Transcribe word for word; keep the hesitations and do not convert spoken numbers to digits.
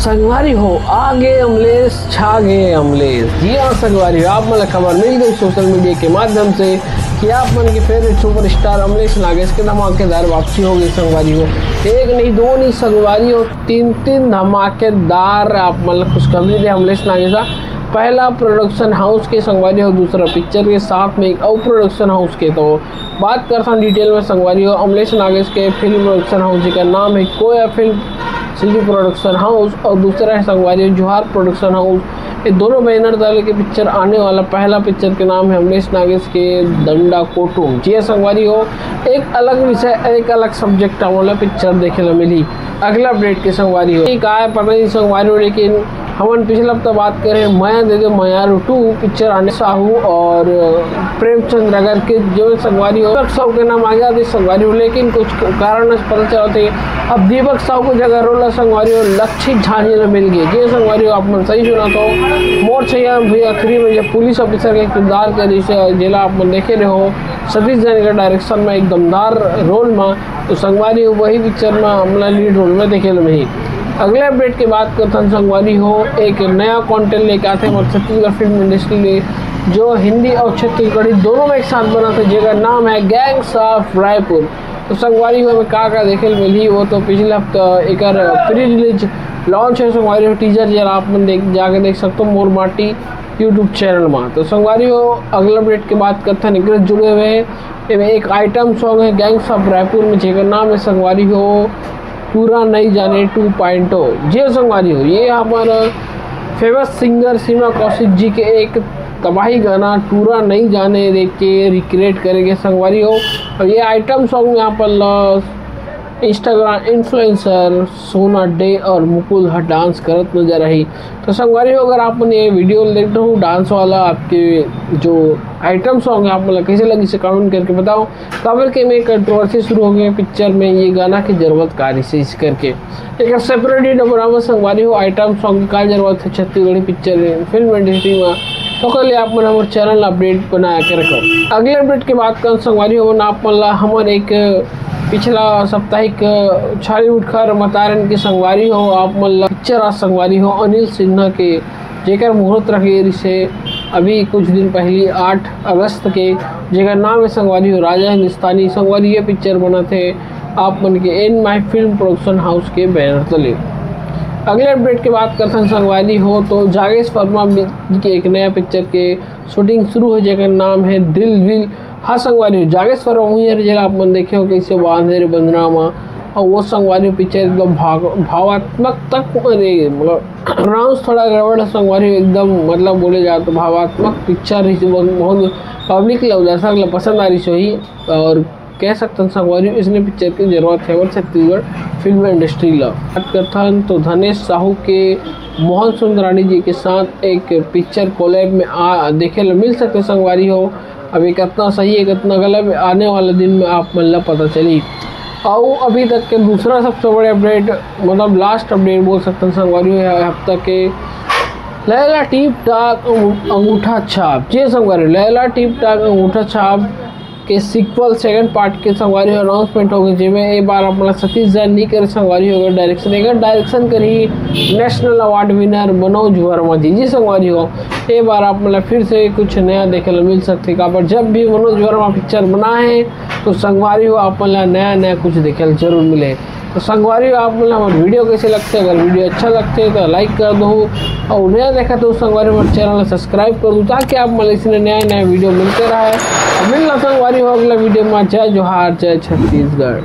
संगवारी हो, आ गे अमलेश, छा गे अमलेश। जी हाँ संगवारी हो, आप मन ला खबर मिल गई सोशल मीडिया के माध्यम से कि आप मन के फेवरेट सुपरस्टार अमलेश नागेश के धमाकेदार वापसी हो गई संगवारी हो। एक नहीं, दो नहीं संगवारी हो, तीन तीन धमाकेदार आप मन ला खुशखबरी दे अमलेश नागेश हा। पहला प्रोडक्शन हाउस के संगवारी हो, दूसरा पिक्चर के, साथ में एक अउ प्रोडक्शन हाउस के। तो बात करथन डिटेल में संगवारी हो अमलेश नागेश के फिल्म प्रोडक्शन हाउस, जेकर नाम है कोया फिल्म सिटी प्रोडक्शन हाउस और दूसरा है संगवारी हो जोहार प्रोडक्शन हाउस। ये दोनों बैनर तले के पिक्चर आने वाला। पहला पिक्चर के नाम है अमलेश नागेश के दंडा कोटुम। जी हाँ संगवारी हो, एक अलग विषय, एक अलग सब्जेक्ट वाला पिक्चर देखे ला मिली। अगला अपडेट के संगवारी हो, का है पता नहीं संगवारी हो, लेकिन हमन पिछला हफ्ता बात करे मया दे दे मयारू टू पिक्चर आने साहू और प्रेमचंद अगर के जो संगवारी हो, दीपक साहू के नाम आ गया थे संगवारी हो, लेकिन कुछ कारण से पता चला थे अब दीपक साहू को जगह रोल संगवारी हो लक्षित झांझे ला मिल गए। जे संगवारी हो आप मन सही सुना तो मोर छैया भी आखिरी में जब पुलिस ऑफिसर के किरदार के जैसे जेला आप मन देखे रहे हो सतीश जैन के डायरेक्शन में एक दमदार रोल में, तो संगवारी हो वही पिक्चर में हमला लीड रोल में देखे ला मिली। अगले अपडेट के बात करथन संगवारी हो, एक नया कंटेंट लेके आथे हमर छत्तीसगढ़ फिल्म इंडस्ट्री ले, जो हिंदी और छत्तीसगढ़ी दोनों में एक साथ बना थे, जेकर नाम है गैंग्स ऑफ रायपुर। तो संगवारी हो हमें का का देखे ला मिली, वो तो पिछले हफ्ता एकर प्री रिलीज लॉन्च है संगवारी हो, टीजर जेला आप मन देख जाके देख सकते हो मोर माटी यूट्यूब चैनल में। तो संगवारी हो अगला अपडेट के बात करथन एकरे जुड़े हुए हैं, एमे एक आइटम सॉन्ग है गैंग्स ऑफ रायपुर में, जेकर नाम है संगवारी हो टूरा नहीं जाने टू पॉइंट ओ। जे संगवारी हो ये हमारा फेमस सिंगर सीमा कौशिक जी के एक तबाही गाना टूरा नहीं जाने देख के रिक्रिएट करेंगे संगवारी हो। और ये आइटम सॉन्ग में आप इंस्टाग्राम इन्फ्लुएंसर सोना डे और मुकुल हा डांस करत नजर आई। तो संगवारी हो अगर आप मन ये वीडियो देख रहे हो डांस वाला, आपके जो आइटम सॉन्ग है आप मन ला कैसे लगी से कमेंट करके बताओ। काबर के में कंट्रोवर्सी शुरू हो गई पिक्चर में ये गाना की जरूरत का रही से इस करके एक सेपरेट ही डबरामा संगवारी हो आइटम सॉन्ग की का जरूरत है छत्तीसगढ़ी पिक्चर में फिल्म इंडस्ट्री में। तो कल आप मन हमारे चैनल अपडेट बनाया के रखो। अगले अपडेट की बात कर संगवारी हो आप मन ला हमर एक पिछला साप्ताहिक छॉलीवुड खर मतारन की संगवारी हो आप मन ला पिक्चर आज संगवारी हो अनिल सिन्हा के जेकर मुहूर्त रखे रिसे अभी कुछ दिन पहली आठ अगस्त के, जेकर नाम है संगवारी हो राजा हिंदुस्तानी। संगवारी ये पिक्चर बनत है आप मन के N my film production house के बैनर तले। अगले अपडेट के बात करथन संगवारी हो तो जागेश वर्मा के एक नया पिक्चर के शूटिंग शुरू है जेकर नाम है दिल विल। हाँ संगवारी हो जागेश वर्मा वही है जेला आप मन देखे हो कैसे बांधे रे बंधना मा, और वो संगवारी पिक्चर एकदम भाग भावात्मक तक अरे मतलब प्रोनाउंस थोड़ा गड़बड़ है संगवारी हो, एकदम मतलब बोले जाए तो भावात्मक पिक्चर रही बहुत पब्लिक ला दर्शक ला पसंद आ रही सही। और कह सकते हैं संगवारी हो इसने पिक्चर की जरूरत है और छत्तीसगढ़ फिल्म इंडस्ट्री ला बात करथन तो धनेश साहू के मोहन सुंदरानी जी के साथ एक पिक्चर कोलैब में आ देखे ला मिल सकते संगवारी हो। अब ये कितना सही है कितना गलत है, आने वाले दिन में आप मन ला पता चली। और अभी तक के दूसरा सबसे बड़े अपडेट मतलब लास्ट अपडेट बोल सकते हैं संगवारी हो हफ्ता के लैला टिप टाक अंगूठा छाप। जी संगवारी लैला टिप टाक अंगूठा छाप के सीक्वल सेकंड पार्ट के संगवारी अनाउंसमेंट हो गई जेमे ए बार आप मन ला सतीश जैन नहीं करे संगवारी हो डायरेक्शन एकर डायरेक्शन करी national award winner Manoj Verma ji. जी संगवारी हो ए बार आप मन ला फिर से कुछ नया देखे ला मिल सकते काबर जब भी मनोज वर्मा पिक्चर बना है तो संगवारी हो आप मन ला नया नया कुछ देखे ला जरूर मिले। तो संगवारी हो आप मन ला हमर वीडियो कैसे लगते अगर वीडियो अच्छा लगते तो लाइक कर दो और नया देखा तो संगवारी हो हमर चैनल ला सब्सक्राइब कर दो ताकि आप मन ला इसने नया नया वीडियो मिलते रहे। मिलना संगवारी हो अगला वीडियो में। जय जोहार जय छत्तीसगढ़।